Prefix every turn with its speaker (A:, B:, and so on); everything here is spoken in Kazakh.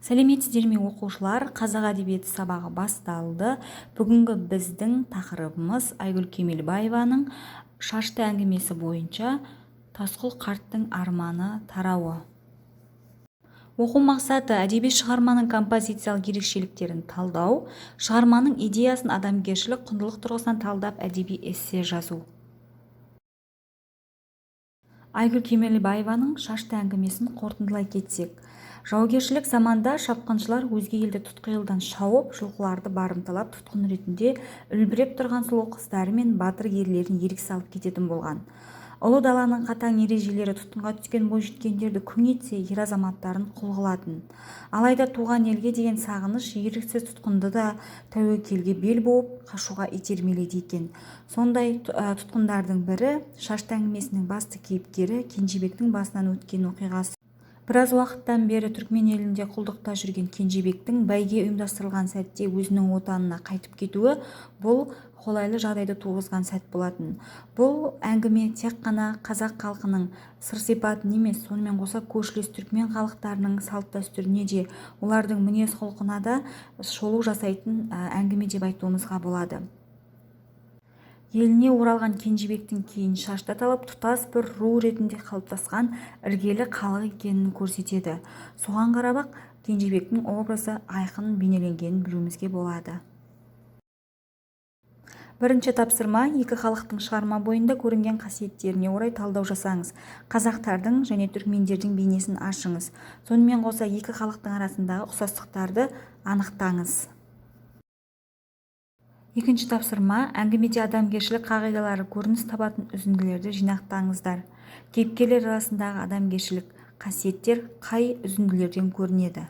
A: Сәлеметсіздер ме, оқушылар! Қазақ әдебиеті сабағы басталды. Бүгінгі біздің тақырыбымыз Айгүл Кемелбаеваның «Шашты» әңгімесі бойынша «Тасқұл қарттың арманы» тарауы. Оқу мақсаты: әдеби шығарманың композициялық ерекшеліктерін талдау, шығарманың идеясын адамгершілік құндылық тұрғысынан талдап, әдеби эссе жазу. Айгүл Кемелбаеваның «Шашты» әңгімесін қорытындылай кетсек, жаугершілік заманда шапқыншылар өзге елді тұтқиылдан шауып, жылқыларды барымталап, тұтқын ретінде үлбіреп тұрған сұлу қыздары мен батыр ерлерін еріксіз алып кететін болған. Ұлы даланың қатаң ережелері тұтқынға түскен бойжеткендерді күң етсе, ер азаматтарын құл қылатын. Алайда туған елге деген сағыныш еріксіз тұтқынды да тәуекелге бел буып, қашуға итермелейді екен. Сондай тұтқындардың бірі «Шашты» әңгімесінің басты кейіпкері Кенжебектің басынан өткен оқиғасы. Біраз уақыттан бері түркмен елінде құлдықта жүрген Кенжебектің бәйге ұйымдастырылған сәтте өзінің отанына қайтып кетуі бұл қолайлы жағдайды туғызған сәт болатын. Бұл әңгіме тек қана қазақ халқының сыр-сипатын емес, сонымен қоса көршілес түркмен халықтарының салт-дәстүріне де, олардың мінез-құлқына да шолу жасайтын әңгіме деп айтуымызға болады. Еліне оралған Кенжебектің кейін Шашты аталып, тұтас бір ру ретінде қалыптасқан іргелі халық екенін көрсетеді. Соған қарап-ақ Кенжебектің образы айқын бейнеленгенін білуімізге болады. Бірінші тапсырма: екі халықтың шығарма бойында көрінген қасиеттеріне орай талдау жасаңыз. Қазақтардың және түркмендердің бейнесін ашыңыз. Сонымен қоса екі халықтың арасындағы ұқсастықтарды анықтаңыз. Екінші тапсырма: әңгімеде адамгершілік қағидалары көрініс табатын үзінділерді жинақтаңыздар. Кейіпкерлер арасындағы адамгершілік қасиеттер қай үзінділерден көрінеді?